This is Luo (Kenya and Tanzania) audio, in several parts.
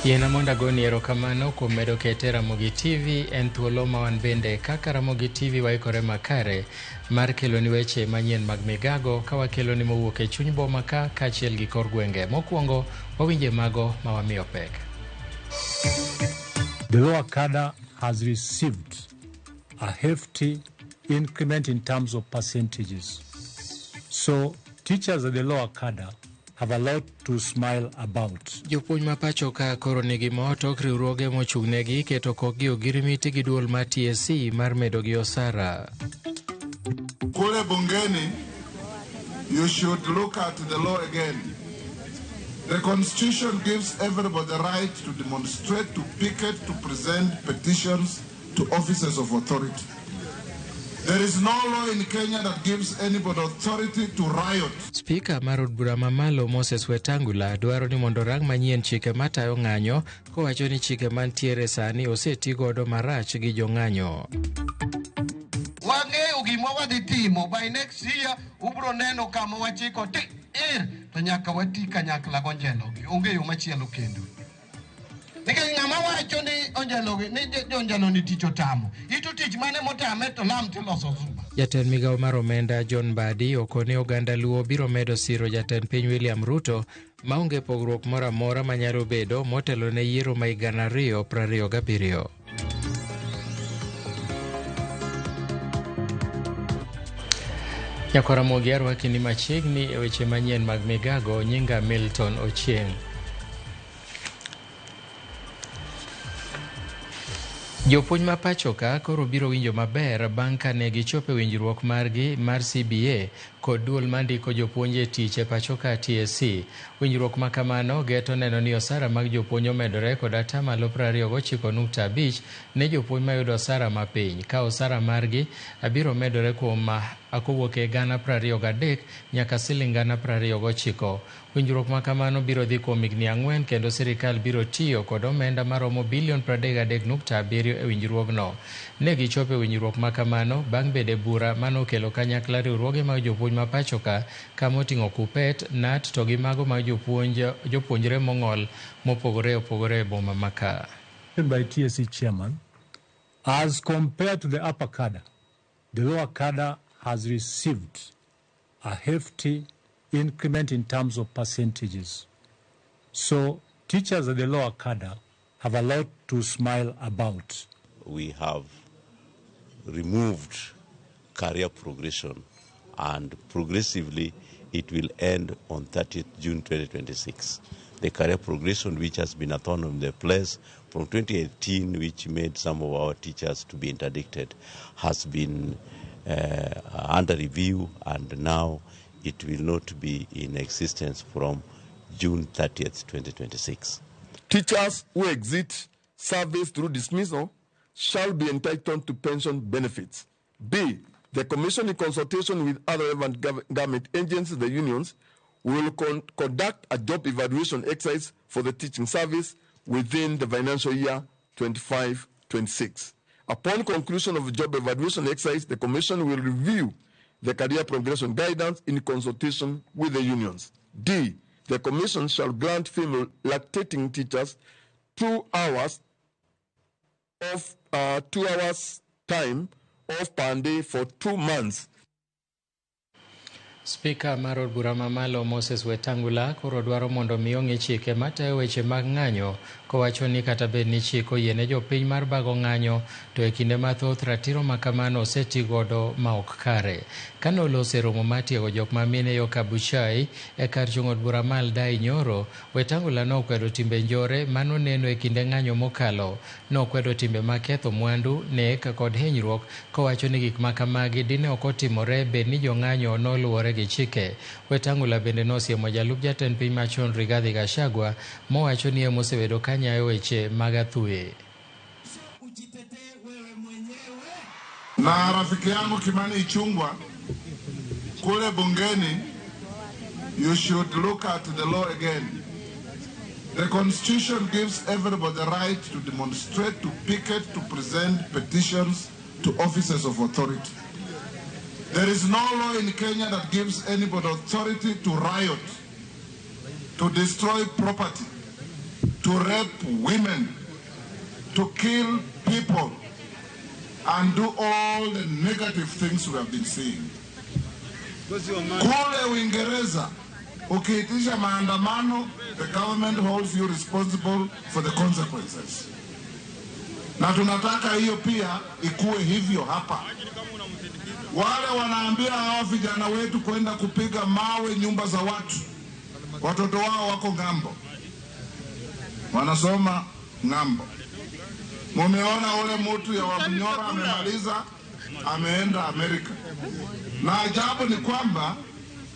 Yiena mondo agoni erokamano kuom medo kete Ramogi TV en thuolo ma wan bende kaka Ramogi TV waikore makare mar keloni weche manyien mag migago ka wakeloni mowuok e chuny boma ka kaachiel gi kor gwenge. Mokwongo wawinje mago ma wamiyo pek. The lower cadre has received a hefty increment in terms of percentages. So teachers at the lower cadre have a lot to smile about. Jopuonj ma pacho ka koro nigi mor tok riwruoge mochung'negi keto kokgi ogirimiti gi duol mar TSC mar medogi osara. Kule bungeni, you should look at the law again. The constitution gives everybody the right to demonstrate, to picket, to present petitions to offices of authority. There is no law in Kenya that gives anybody authority to riot. Spika mar od bura mamalo Moses Wetangula dwaro ni mondo rang manyien chike matayo ng'anyo kowacho ni chike mantiere sani oseti godo marach gi jong'anyo. Wang'eyo gima wadhi timo by next year ubro neno kama wachiko ti ir to nyaka wati kanyakla gonjelogi onge yo machielo kendo nikech ng'ama wacho ni onjelogi ni jonjelo ni tich otamo ito tich mane motame to lam tiloso zuba. Jatend migawo mar omenda John Mbadi okone oganda Luo biro medo siro jatend piny William Ruto maonge pogruok moro amora manyalo bedo motelo ne yiero ma higa 2027. Nyakwara Ramogi arwaki ni machiegni e weche manyien mag migago. Nyinga Milton Ochieng'. Jopuonj ma pacho ka koro biro winjo maber bang' ka ne gichopo e winjruok margi mar CBA kod duol mandiko jopuonj e tich e pacho ka TSC. Winjruok ma kamano geto neno ni osara mag jopuonj omedore kod atamalo 29.5 ne jopuonj mayudo osara mapiny, ka osara margi biro medore kuom kowuok e 23,000 nyaka siling 29,000. Winjruok ma kamano biro dhi kuom higni 4 kendo sirikal biro tiyo kod omenda maromo bilion 33.7 e winjruogno. Ne gichopo e winjruok ma kamano bang' bedo e bura manokelo kanyakla riwruoge mag jopuonj ma pacho ka kama oting'o KUPPET, KNUT to gi mago mag jopuonjre mong'ol mopogore opogore e boma ma ka. By TSC chairman, as compared to the upper cadre, the lower cadre has received a hefty increment in terms of percentages. So teachers at the lower cadre have a lot to smile about. We have removed career progression and progressively it will end on 30th June 2026. The career progression, which has been a thorn in the place from 2018, which made some of our teachers to be interdicted, has been under review, and now it will not be in existence from June 30th, 2026. Teachers who exit service through dismissal shall be entitled to pension benefits. B, the Commission, in consultation with other relevant government agencies, the unions, will conduct a job evaluation exercise for the teaching service within the financial year 25-26. Upon conclusion of the job evaluation exercise, the Commission will review the career progression guidance in consultation with the unions. D, the Commission shall grant female lactating teachers 2 hours of 2 hours time off per day for 2 months. Spika mar od bura mamalo Moses Wetangula koro dwaro mondo mi ong'i chike matayo weche mag ng'anyo kowacho ni kata bed ni chik oyiene jopiny mar bago ng'anyo to e kinde mathoth ratiro ma kamano oseti godo ma ok kare. Kane oloso e romo mar tiego jok ma mine yo Kabuchai e kar chung' od bura ma Aldai nyoro, Wetangula nokwedo timbe njore manoneno e kinde ng'anyo mokalo. Nokwedo timbe mag ketho mwandu, nek kod hinyruok kowacho ni gik ma kamagi dine ok otimore bed ni jong'anyo noluwore gi chike. Wetangula bende nosiemo jalup jatend piny machon Rigathi Gachagua mowacho ni ema osebedo ka nyayo weche mag athuye. Na rafiki yangu Kimani Ichung'wah kule bungeni, you should look at the law again. The constitution gives everybody the right to demonstrate, to picket, to present petitions to offices of authority. There is no law in Kenya that gives anybody authority to riot, to destroy property, to rape women, to kill people, and do all the negative things we have been seeing. Kule Uingereza, ukiitisha maandamano, the government holds you responsible for the consequences. Na tunataka hiyo pia ikuwe hivyo hapa. Wale wanaambia hawa vijana wetu kwenda kupiga mawe nyumba za watu, watoto wao wako ng'ambo, wanasoma ng'ambo. Mumeona ule mtu ya Wabunyoro amemaliza, ameenda Amerika. Na ajabu ni kwamba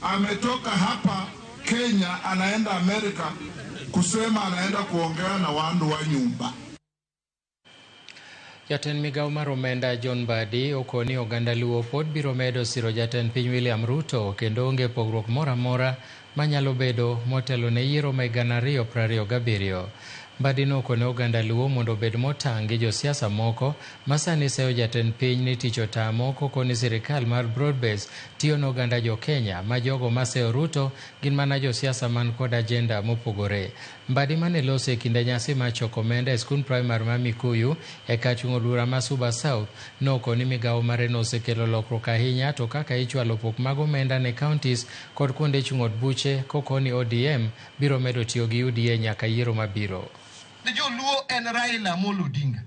ametoka hapa Kenya anaenda Amerika kusema anaenda kuongea na wandu wa nyumba. Jatend migao mar omenda John Mbadi okoni oganda Luo pod biro medo siro jatend piny William Ruto kendo onge pogruok moro amora manyalo bedo motelo ne yiero ma 2027. Mbadi nokone oganda Luo mondo obed motang' gi josiasa moko ma sani seyo jatend piny ni tich otamo kokoni sirikal mar Broadbase tiyo ne oganda jo Kenya ma jogo maseyo Ruto gin mana josiasa man kod ajenda mopogore. Mbadi mane loso e kinde nyasi mar choko omenda e skund primary ma Mikuyu e kar chung' od bura ma Suba South nokoni migawo mare nosekelo lokruok ahinya to kaka ichwalo pok mag omenda ne counties kod kuonde chung' od buche kokoni ODM biro medo tiyo gi UDA nyaka yiero mabiro. Joluo en Raila Amolo Odinga.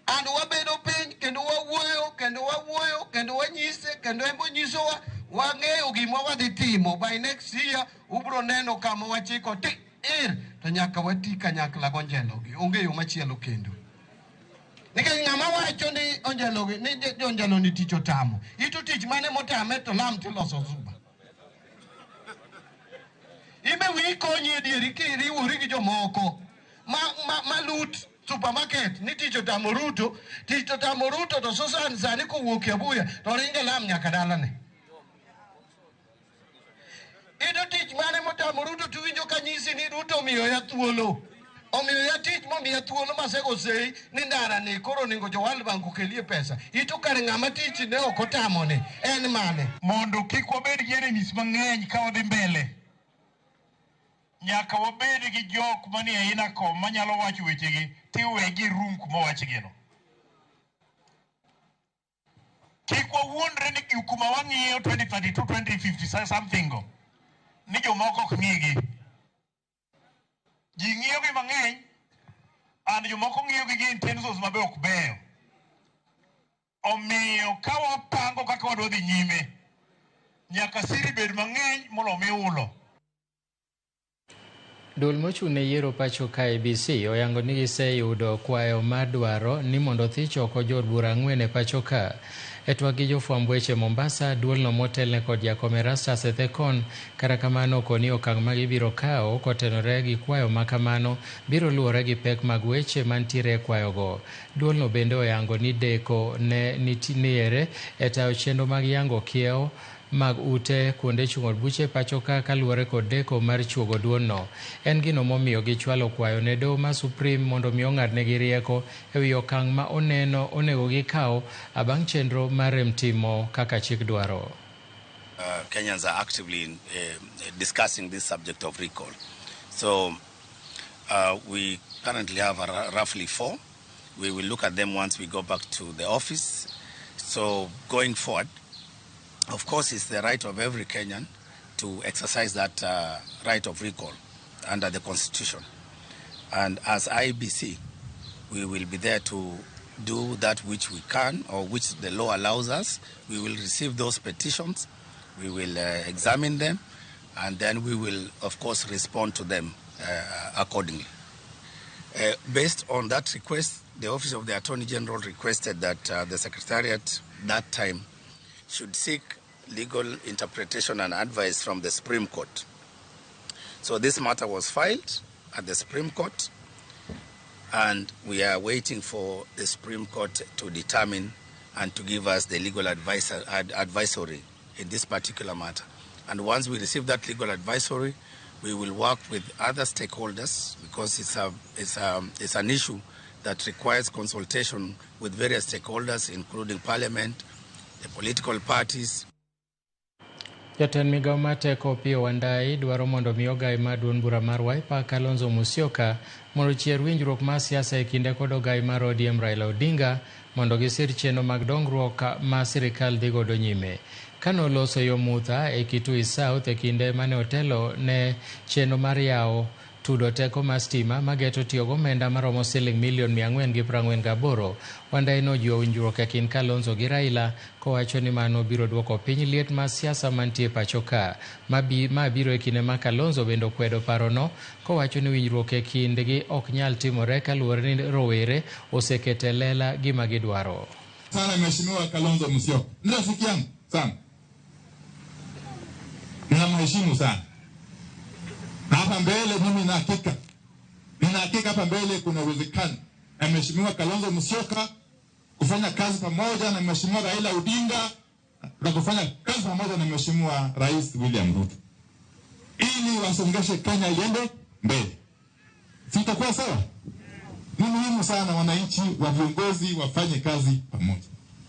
And wabedo piny kendo wawuoyo kendo wawuoyo kendo wanyise kendo en bonyisowa wang'eyo gima wadhi timo by next year ubro neno kama wachiko ti ir to nyaka wati kanyakla gonjelogi onge yo machielo kendo. Nikech ng'ama wacho ni onjelogi ni jonjelo ni tich otamo ito tich mane motame to lam tiloso zuba. Ibe wiyi konyi e dieri kiriwori gi jomoko ma lut supermarket ni tich otamo Ruto, tich otamo Ruto to Susan sani kowuok Kiabuya to ringe lam nyaka dalane. Ito tich mane motamo Ruto tiwinjo ka nyisi ni Ruto omiyo ya thuolo. Omiyo ya tich momiya thuolo masego sei ni ndara ni koro onego jo World Bank okelie pesa. Ito kare ng'ama tich ne ok otamo ni en mane? Mondo kik wabed gi enemies mang'eny ka wadhi mbele. Nyaka wabed gi jok manie inacom manyalo wacho wechegi tiwegi room kuma wachgino. Kik wawuondre ni kuma wang'iyo 2032, 2050 something go ni jomoko ok ng'igi. Ji ng'iyogi mang'eny and jomoko ng'iyogi gi intentions mabe ok beyo. Omiyo ka wapango kaka wadwa dhi nyime, nyaka siri bed mang'eny molo miulo. Duol mochung' ne yiero pacho ka IEBC oyango ni giseyudo kwayo mar dwaro ni mondo othich oko jood bura ang'wen e pacho ka. E twak gi jofwamb weche Mombasa, duolno motelne kod jakom Erastus Ethekon kata kamano okoni okang' ma gibiro kawo kotenore gi kwayo ma kamano biro luwore gi pek mag weche mantiere e kwayogo. Duolno bende oyango ni deko ne nitiere e tayo chenro mag yango kiewo mag ute kuonde chung' od buche pacho ka kaluwore kod deko mar chuogo duolno. En gino momiyo gichwalo kwayo ne doho ma Supreme mondo mi ong'adnegi rieko ewi okang' ma oneno onego gikaw bang' chenro mar rem timo kaka chik dwaro. Kenyans are actively discussing this subject of recall. So we currently have roughly 4. We will look at them once we go back to the office. So going forward, of course, it's the right of every Kenyan to exercise that right of recall under the Constitution. And as IEBC, we will be there to do that which we can or which the law allows us. We will receive those petitions, we will examine them, and then we will, of course, respond to them accordingly. Based on that request, the Office of the Attorney General requested that the Secretariat that time should seek legal interpretation and advice from the Supreme Court. So this matter was filed at the Supreme Court, and we are waiting for the Supreme Court to determine and to give us the legal advisory in this particular matter. And once we receive that legal advisory, we will work with other stakeholders, because it's an issue that requires consultation with various stakeholders, including Parliament, the political parties. Jatend migao mar teko Opiyo Wandayi dwaro mondo mi ogai mar duond bura mar Wiper Kalonzo Musyoka mondo ochier winjruok mar siasa e kinde kod ogai mar ODM Raila Odinga mondo gisir chenro mag dongruok ma sirikal dhi godo nyime. Kane oloso yo Mutha e Kitui South e kinde mane otelo ne chenro mar yawo tudo teko mar stima mageto tiyo gomenda maromo siling milion 448, Wandayi nojiwo winjruok e kind Kalonzo gi Raila kowacho ni mano biro duoko piny liet mar siasa mantie pacho ka. Ma biro e kinde ma Kalonzo bende okwedo parono kowacho ni winjruok e kindgi ok nyal timore kaluwore ni rowere oseketo e lela gima gidwaro. Sana Mheshimiwa Kalonzo Musyoka ni rafiki yangu sana, ninamheshimu sana, na hapa mbele mimi nina hakika hapa mbele kuna uwezekano na Mheshimiwa Kalonzo Musyoka kufanya kazi pamoja na Mheshimiwa Raila Odinga na kufanya kazi pamoja na Mheshimiwa Rais William Ruto ili wasongeshe Kenya iende mbele. Sitakuwa sawa? Ni muhimu sana wananchi wa viongozi wafanye kazi pamoja.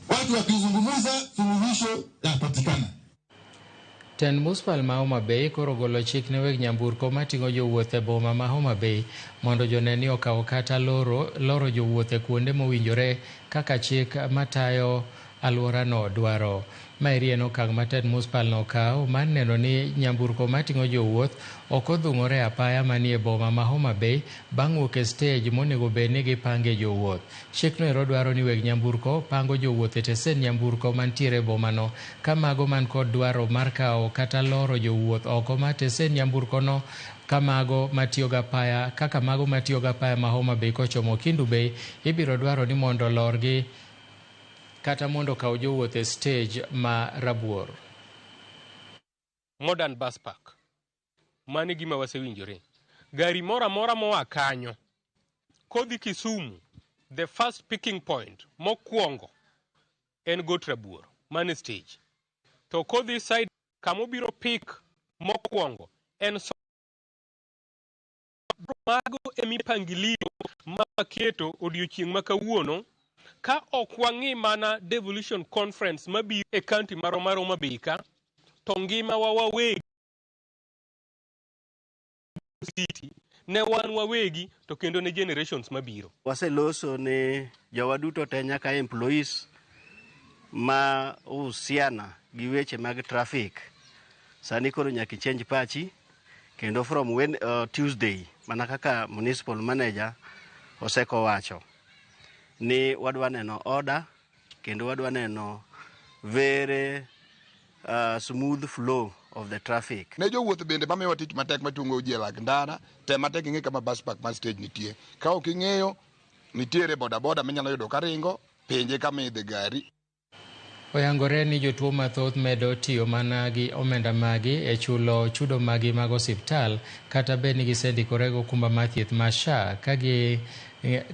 Watu wakizungumza, suluhisho yapatikana. Tend municipal ma Homa Bay koro ogolo chik ne weg nyamburko mating'o jowuoth e boma ma Homa Bay mondo jone ni okaw kata loro jowuoth e kuonde mowinjore kaka chik matayo alworano dwaro. Maeri en okang' ma tend municipal nokawo mar neno ni nyamburko mating'o jowuoth ok odhung'ore e apaya manie boma ma Homa Bay bang' wuok e stej monego bed ni gipange jowuoth. Chikno ero dwaro ni weg nyamburko pango jowuoth e tesen nyamburko mantiere e bomano ka mago man kod dwaro mar kawo kata loro jowuoth oko mar tesen nyamburko no ka mago matiyo gapaya kaka mago matiyo gapaya ma Homa Bay kochomo Kendu Bay ibiro dwaro ni mondo olorgi kata mondo okaw jowuoth e stej ma Rabuor. Modern bus park. Mano e gima wasewinjore. Gari moro amora moa kanyo kodhi Kisumu, the first picking point mokwongo en Got Rabuor, mano e stage. To kodhi side kamobiro pick mokwongo en mago e mipangilio ma waketo odiochieng' ma kawuono ka ok wang'i mana devolution conference mabiro e county marwa mar Homa Bay ka to ngima wa wawegi city ne wan wawegi to kendo ne generations mabiro. Waseloso ne jowa duto te nyaka employees ma uhusiana gi weche mag traffic. Sani koro nyaka ichange pachi kendo from Tuesday mana kaka municipal manager osekowacho ni wadwa neno order kendo wadwa neno very smooth flow of the traffic. Ne jowuoth bende mamiyowa tich matek machungo ji e lak ndara, tem matek ing'e kama bus park mar stage nitie. Ka ok ing'eyo, nitiere bodaboda minyalo yudo karingo, penje kama idhe gari. Oyangore ni jotuo mathoth medo tiyo mana gi omenda magi e chulo chudo magi mag osiptal kata bed ni gisendikore gi okumba mar thieth mar SHA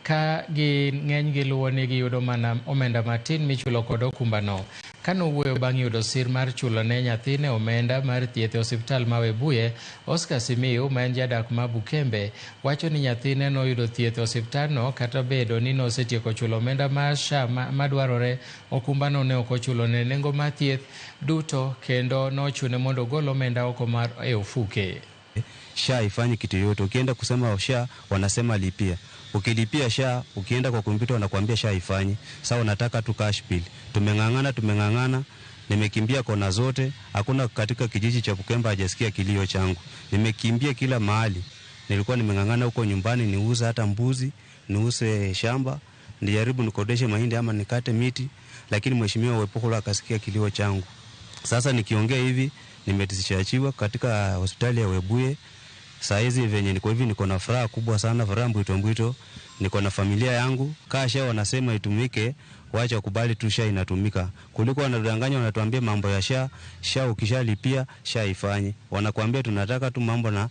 ka gi ng'enygi luwo ni giyudo mana omenda matin michulo kod okumbano. Kanowuoyo bang' yudo sir mar chulo ne nyathine omenda mar thieth e osiptal ma Webuye, Oscar Simiyu ma en jadak ma Bukembe wacho ni nyathine noyudo thieth e osiptalno kata obedo ni nosetieko chulo omenda mar SHA madwarore okumbano ne ok ochulone nengo mar thieth duto kendo nochune mondo ogol omenda oko mar e ofuke. SHA haifanyi kitu yoyote. Ukienda kusema SHA wanasema lipia. Ukilipia SHA, ukienda kwa kompyuta wanakuambia SHA haifanyi. Sasa wanataka tu cash bill. Tumeng'ang'ana, tumeng'ang'ana, nimekimbia kona zote, hakuna katika kijiji cha Bukemba hajasikia kilio changu. Nimekimbia kila mahali. Nilikuwa nimeng'ang'ana huko nyumbani niuze hata mbuzi, niuze shamba, nijaribu nikodeshe mahindi ama nikate miti, lakini mheshimiwa Wepukula akasikia kilio changu. Sasa nikiongea hivi nimedischargiwa katika hospitali ya Webuye. Saa hizi venye niko hivi niko na furaha kubwa sana, furaha mbwito mbwito. Niko na familia yangu. Kaa SHA wanasema itumike, wacha kubali tu SHA inatumika. Kuliko wanadanganya wanatuambia mambo ya SHA, SHA ukishalipia SHA ifanye. Wanakuambia tunataka tu mambo na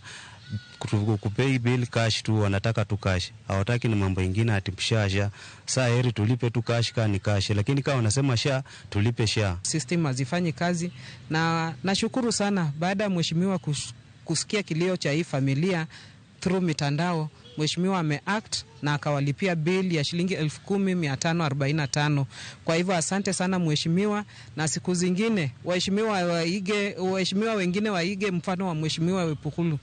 kupay bill cash tu, wanataka tu cash. Hawataki ni mambo ingine ati SHA SHA. Saa heri tulipe tu cash kaa ni cash, lakini kama wanasema SHA tulipe SHA. System hazifanyi kazi, na nashukuru sana baada ya mheshimiwa kusikia kilio cha hii familia. through mitandao, mheshimiwa ameact na akawalipia bill ya shilingi 10,545. Kwa hivyo asante sana mheshimiwa, na siku zingine waheshimiwa waige, waheshimiwa wengine waige mfano wa mheshimiwa Wepukhulu.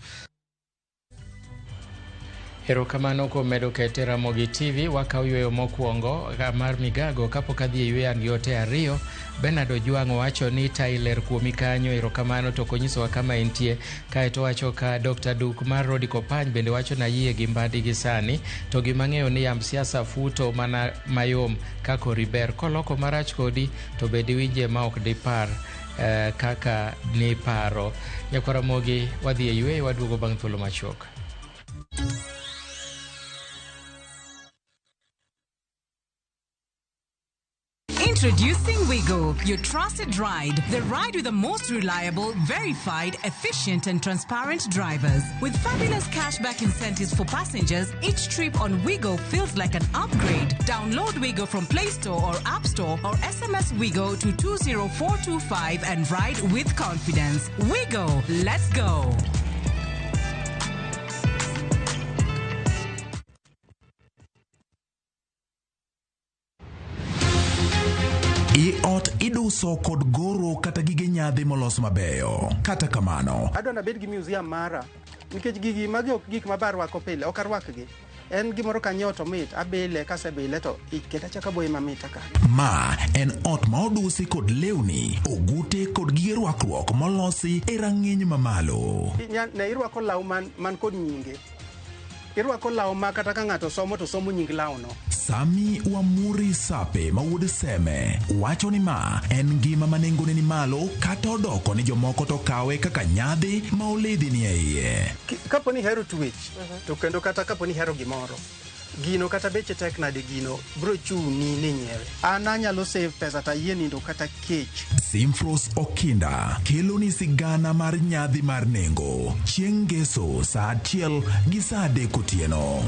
Erokamano kuom medo kete Ramogi TV. Wakaw yweyo mokwongo mar migago kapok adhi e yweyo an gi ote ariyo. Bernard Ojwang' wacho ni Tyler kuomi kanyo, erokamano to ok onyisowa kama entie. Kaeto wacho ka Dr. Duk mar Rodi Kopany bende wacho na yie gi Mbadi gi sani to gima ng'eyo ni yamb siasa futo mana mayom ka kori ber koloko marach kodi to be diwinje ma ok dipar kaka niparo. Nyakwar Ramogi wadhi e yweyo waduogo bang' thuolo machuok. Introducing Wigo, your trusted ride. The ride with the most reliable, verified, efficient, and transparent drivers. With fabulous cashback incentives for passengers, each trip on Wigo feels like an upgrade. Download Wigo from Play Store or App Store or SMS Wigo to 20425 and ride with confidence. Wigo, let's go. I ot iduso kod goro kata gige nyadhi molos mabeyo. Kata kamano, Adwa nabed gi museum mara nikech gigi magi ok gik ma barwako pile, ok arwakgi. En gimoro kanyiewo to mit, abile, kasebile to kendo achako aboye mamit aka. Ma en ot ma odusi kod lewni, ogute kod gige rwakruok molosi e rang'iny mamalo. Ne irwako law man kod nyinge. Irwako law ma kata ka ng'ato somo to somo nying lawno. Sami Wamuri Sape ma wuod Seme wacho ni ma en ngima ma nengone ni malo kata odoko ni jomoko to kawe kaka nyadhi ma oledhi ni e iye. Kapo ni ihero twech to kendo kata kapo ni ihero gimoro, gino kata beche tek nade gino bro chuni ni nyiewe. An anyalo save pesa to ayie nindo kata kech. Simfros Okinda kelo ni sigana mar nyadhi mar nengo chieng' ngeso saa 1 gi saa 3 otieno.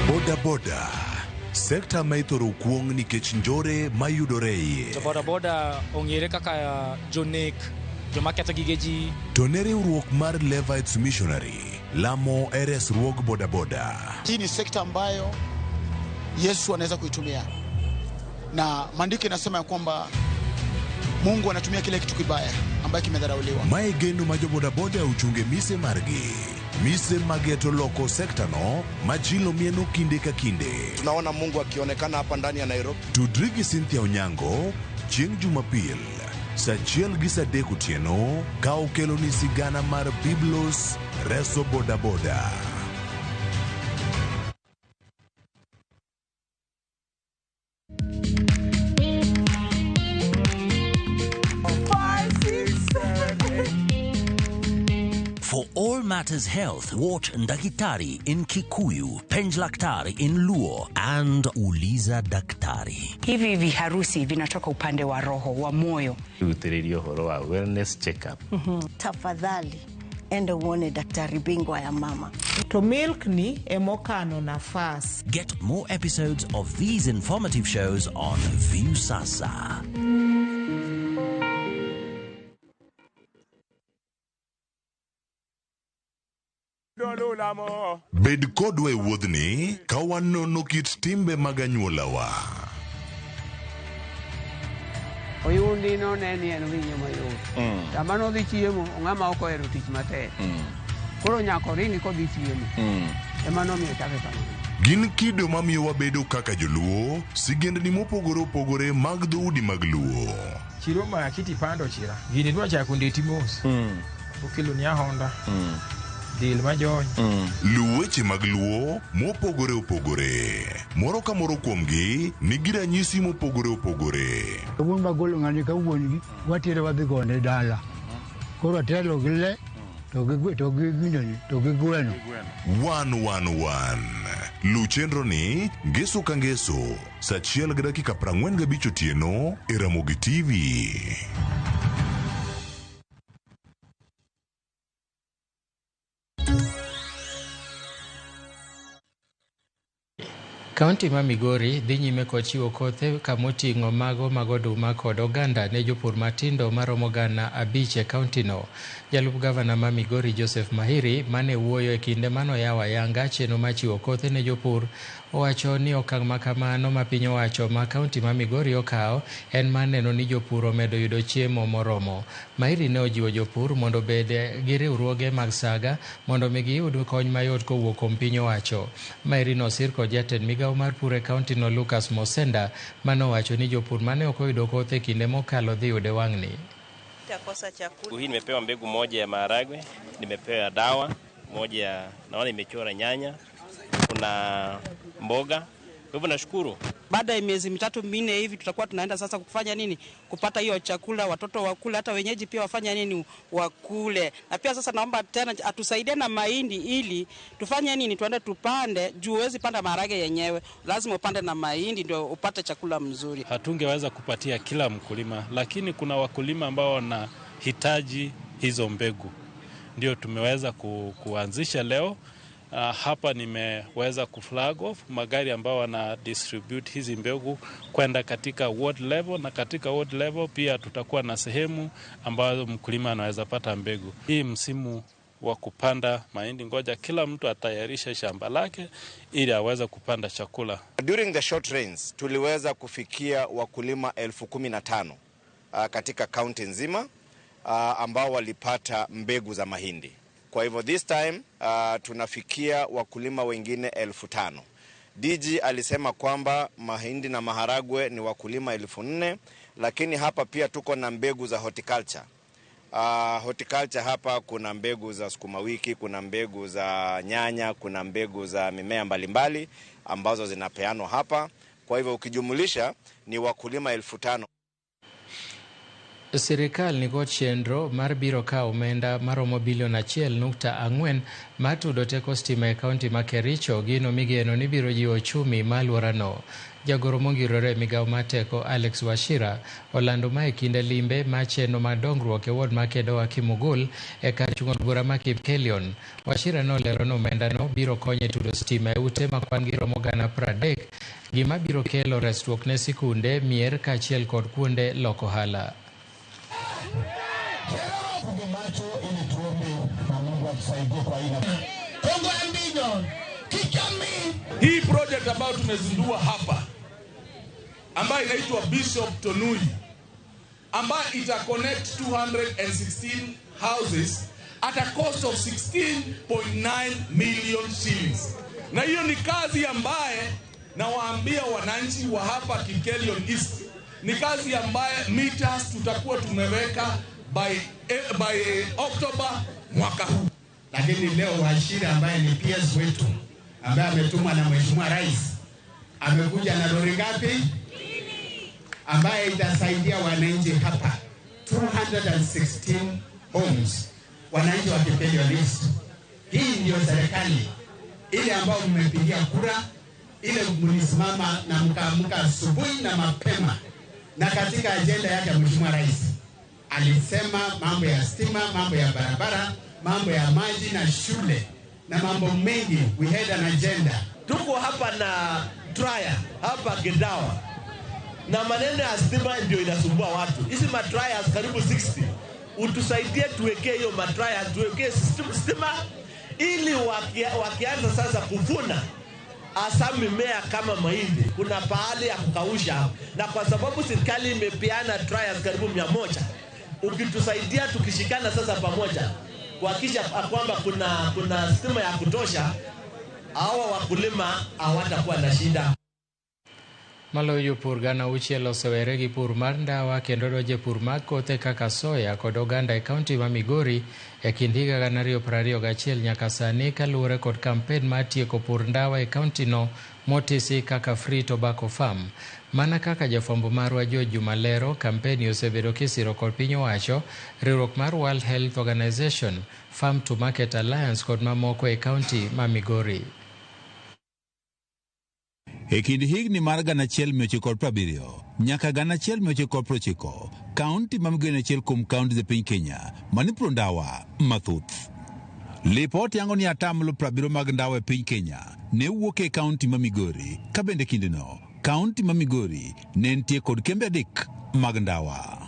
Boda boda, sekta ma ithoro kuong' nikech njore mayudore e iye. Jo boda boda ong'ere kaka jonek, joma ketho gige ji. To ne riwruok mar Levites Missionary lamo e resruog boda boda. Hii ni sekta ambayo Yesu anaweza kuitumia, na maandiko inasema ya kwamba Mungu anatumia kile kitu kibaya ambayo kimedharauliwa. Mae geno ma jo boda boda ochunge mise margi. Mise mageto loko sekta no majilo mieno kinde ka kinde. Tunaona Mungu akionekana hapa ndani ya Nairobi. Tudri gi Cynthia Onyango chieng' Jumapil saa 1 gi saa 3 otieno ka okelo ni sigana mar Biblos reso boda boda. For all matters health, watch Ndakitari in Kikuyu, Penjlaktari in Luo, and Uliza Daktari. Hivi viharusi vinatoka upande wa roho, wa moyo. Utiririo horo wa wellness check-up. Tafadhali enda uone daktari bingwa ya mama. To milk ni emokano nafas. Get more episodes of these informative shows on Viusasa. Bed kodwa e wuodhni ka wanono kit timbe mag anyuolawa. Oyundi no ne ni en winyo mayot. Sama nodhi chiemo, ng'ama ok ohero tich matek. Koro nyaka oringi kodhi chiemo. Ema nomiyo chake kamano. Gin kido mamiyo wabedo kaka joluo, sigendni mopogore opogore mag dhoudi mag Luo. Chiro ma kiti pando chira. Gini dwa chako ndeti mos. Okelo ni Honda. Dil majony. Luw weche mag Luo mopogore opogore. Moro ka moro kuomgi nigi ranyisi mopogore opogore. Wuon magolo ng'ani ka wuon gi watere wadhi gone dala. Koro atelo gi le to gi gineni to gi gweno. 111. Luw chenro ni ngeso ka ngeso saa 1:45 otieno e Ramogi TV. Kaunti ma Migori dhi nyime kod chiwo kothe kamoting'o mago mag oduma kod oganda ne jopur matindo maromo 5,000 e kauntino. Jalup gavana ma Migori Joseph Mahiri mane wuoyo e kinde manoyawo ayanga chenro mar chiwo kothe ne jopur owacho ni okang' makamano ma piny owacho ma kaunti ma Migori okawo en mar neno ni jopur omedo yudo chiemo moromo. Mahiri ne ojiwo jopur mondo obed gi riwruoge mag saga mondo mi giyud kony mayot kowuok kuom piny owacho. Mahiri nosir kod jatend migawo mar pur e kauntino Lucas Mosenda manowacho ni jopur mane ok oyudo kothe e kinde mokalo dhi yude wang'ni. Hii nimepewa mbegu moja ya maharagwe, nimepewa dawa moja ya, naona imechora nyanya, kuna mboga. Kwa hivyo nashukuru. Baada ya miezi 3 4 hivi tutakuwa tunaenda sasa kufanya nini? Kupata hiyo chakula, watoto wakule, hata wenyeji pia wafanya nini? Wakule. Na pia sasa naomba tena atusaidie na mahindi ili tufanye nini? Tuende tupande, juu huwezi panda maharage yenyewe, lazima upande na mahindi ndio upate chakula mzuri. Hatungeweza kupatia kila mkulima, lakini kuna wakulima ambao wanahitaji hizo mbegu. Ndio tumeweza kuanzisha leo. Hapa nimeweza kuflag off magari ambao wana distribute hizi mbegu kwenda katika ward level, na katika ward level pia tutakuwa na sehemu ambazo mkulima anaweza pata mbegu. Hii msimu wa kupanda mahindi, ngoja kila mtu atayarishe shamba lake ili aweze kupanda chakula. During the short rains tuliweza kufikia wakulima 15,000 katika kaunti nzima ambao walipata mbegu za mahindi. Kwa hivyo this time tunafikia wakulima wengine 5,000. DG alisema kwamba mahindi na maharagwe ni wakulima 4,000, lakini hapa pia tuko na mbegu za horticulture. Horticulture hapa kuna mbegu za sukuma wiki, kuna mbegu za nyanya, kuna mbegu za mimea mbalimbali ambazo zinapeanwa hapa. Kwa hivyo ukijumulisha ni wakulima 5,000. Sirikal nikod chenro mar biro kawo omenda maromo bilion 1.4 mar tudo teko stima e kaunti ma Kericho, gino migeno ni biro jiwo ochumi ma alworano. Jagoro mongirore e migawo mar teko Alex Wachira olando ma e kinde limbe mar chenro mar dongruok e ward ma Kedowa Kimugul e kar chung' od bura ma Kipkelion. Wachira nolero ni omendano biro konyo e tudo stima e ute ma kwan gi romo 30,000, gima biro kelo resruok ne sikunde, mier kaachiel kod kuonde loko ohala. Hii project ambayo tumezindua hapa ambayo inaitwa Bishop Tonui, ambayo ita connect 216 houses at a cost of 16.9 million shillings. Na hiyo ni kazi ambaye nawaambia wananchi wa hapa Kipkelion East, ni kazi ambaye meters tutakuwa tumeweka by October mwaka huu. Lakini leo Wachira ambaye ni PS wetu ambaye ametumwa na Mheshimiwa Rais amekuja na lori ngapi ambaye itasaidia wananchi hapa 216 homes, wananchi wa Kipkelion East. Hii ndio serikali ile ambayo mmepigia kura, ile mlisimama na mkaamka asubuhi na mapema. Na katika agenda yake Mheshimiwa Rais alisema mambo ya stima, mambo ya barabara, mambo ya maji na shule na mambo mengi. We had an agenda. Tuko hapa na dryer hapa Gedawa, na maneno ya stima ndio inasumbua watu. Hizi madryers karibu 60, utusaidie tuwekee hiyo madryers, tuwekee stima ili wakianza sasa kuvuna hasa mimea kama mahindi, kuna pahali ya kukausha. Na kwa sababu serikali imepeana dryers karibu 100, ukitusaidia tukishikana sasa pamoja kuhakikisha kwamba kuna stima ya kutosha, hawa wakulima hawatakuwa na shida. Maloyo jopur 6,000 osewere gi pur mar ndawa kendo donjo e pur mag kothe kaka soya kod oganda e kaunti ma Migori e kind higa 2021 nyaka sani, kaluwore kod kampen mar tieko pur ndawa e kauntino motisi kaka Free Tobacco Farm. Mana kaka jafwambo marwa George Juma lero, kampeni osebedo kisiro kod piny owacho, riwruok mar World Health Organization, Farm to Market Alliance kod mamoko e kaunti ma Migori. E kind higni mar 1970 nyaka 1990, kaunti ma Migori en achiel kuom kaunti e piny Kenya mane puro ndawa mathoth. Lipot yango ni 70% mag ndawa e piny Kenya ne wuok e kaunti ma Migori, ka bende kindeno kaunti ma Migori ne nitie kod kembe 3 mag ndawa.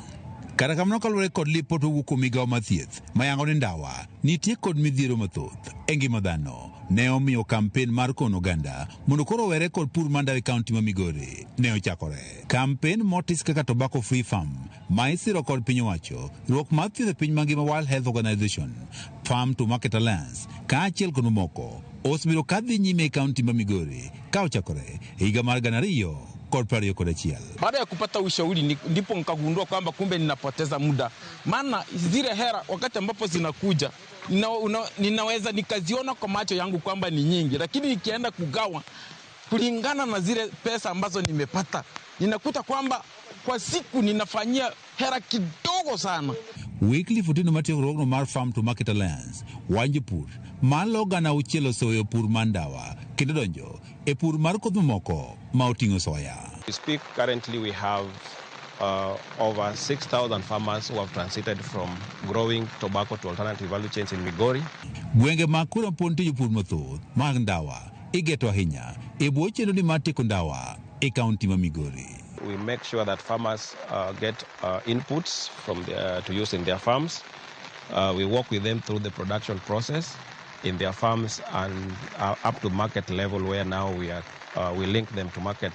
Kata kamano kaluwore kod lipot mowuok kuom migawo mar thieth mayango ni ndawa nitie kod midhiero mathoth e ngima dhano, ne omiyo kampen mar kono oganda mondo koro owere kod pur mar ndawa e kaunti ma Migori ne ochakore. Kampen motis kaka Tobacco Free Farm ma isiro kod piny owacho, riwruok mar thieth e piny mangima World Health Organization, Farm to Market Alliance kaachiel kod mamoko osebedo kadhi nyime e kaunti ma Migori ka ochakore e higa mar 2021. Baada ya kupata ushauri ndipo nikagundua kwamba kumbe ninapoteza muda, maana zile hera wakati ambapo zinakuja ninaweza nikaziona kwa macho yangu kwamba ni nyingi, lakini nikienda kugawa kulingana na zile pesa ambazo nimepata ninakuta kwamba kwa siku ninafanyia hera kidogo sana. Wycliffe Otieno matiyo riwruogno mar Farm to Market Alliance wacho pur malo 6,000 oseweyo pur mar ndawa kendo donjo e pur mar kodhi mamoko ma oting'o soya. We speak currently we have over 6,000 farmers who have transited from growing tobacco to alternative value chains in Migori. Gwenge mag kura pod nitie jopur mathoth mag ndawa igeto ahinya e bwo chenro ni mar tieko ndawa e kaunti ma Migori. We make sure that farmers get inputs from to use in their farms. We work with them through the production process in their farms and up to market level, where now we link them to market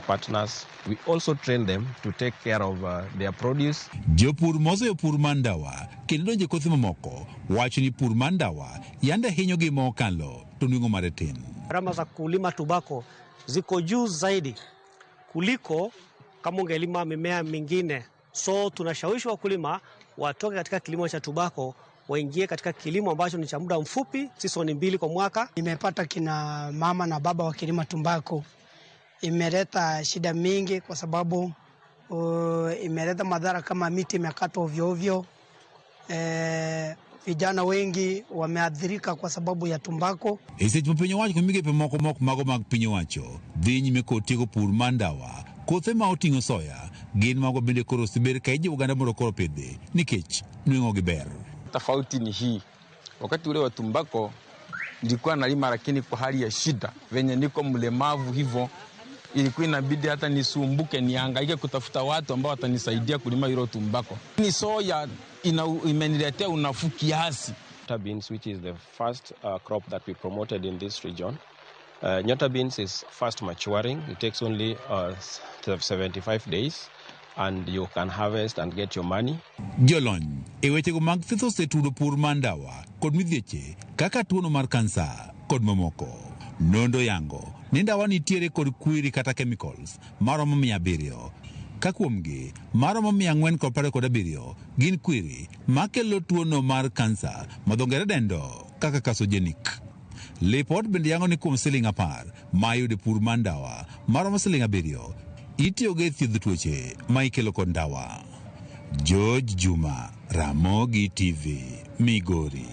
partners. We also train them to take care of their produce. Jopur moseyo pur mar ndawa kendo donjo e kothe mamoko wacho ni pur mar ndawa yande hinyogi mokalo to nweng'o mare tin. Gharama za kulima tobacco ziko juu zaidi kuliko kama ungelima mimea mingine. So tunashawishi wakulima watoke katika kilimo cha tobacco waingie katika kilimo ambacho ni cha muda mfupi, season 2 kwa mwaka. Nimepata kina mama na baba wakilima tumbako, imeleta shida mingi kwa sababu imeleta madhara kama miti imekatwa ovyo ovyo. Vijana wengi wameathirika kwa sababu ya tumbako. E seche ma piny owacho kod migepe moko mok mago mag piny owacho dhi nyime kod tieko pur mar ndawa, kothe ma oting'o soya gin mago bende koro osebed ka ijiwo oganda mondo koro opidhi nikech nweng'o gi ber. Tofauti ni hii, wakati ule wa tumbako nilikuwa nalima lakini kwa hali ya shida, venye niko mlemavu hivyo ilikuwa inabidi hata nisumbuke nihangaike kutafuta watu ambao watanisaidia kulima hilo tumbako. Ni soya imeniletea unafuu kiasi. Nyota beans, which is the first crop that we promoted in this region. Nyota beans is fast maturing. It takes only 75 days and you can harvest and get your money. Jolony e wechego mag thieth osetudo pur mar ndawa kod midhieche kaka tuono mar kansa kod mamoko. Nonro yango ni ndawa nitiere kod kwiri kata chemicals maromo 700, ka kuomgi maromo 427 gin kwiri makelo tuono mar kansa ma dho ngere dendo kaka carcinogenic. Lipot bende yango ni kuom siling 10 ma iyudo e pur mar ndawa maromo siling 7 itiyogo e thiedho tuoche ma ikelo kod ndawa. George Juma, Ramogi TV, Migori.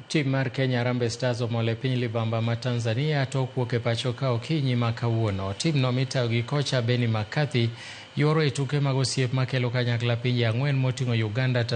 Tim mar Kenya Harambee Stars omol e piny libamba ma Tanzania tok wuok e pacho ka okinyi ma kawuono. Timno mitayo gi kocha Benni McCarthy yuoro e tuke mag osiep makelo kanyakla pinje 4 moting'o Uganda,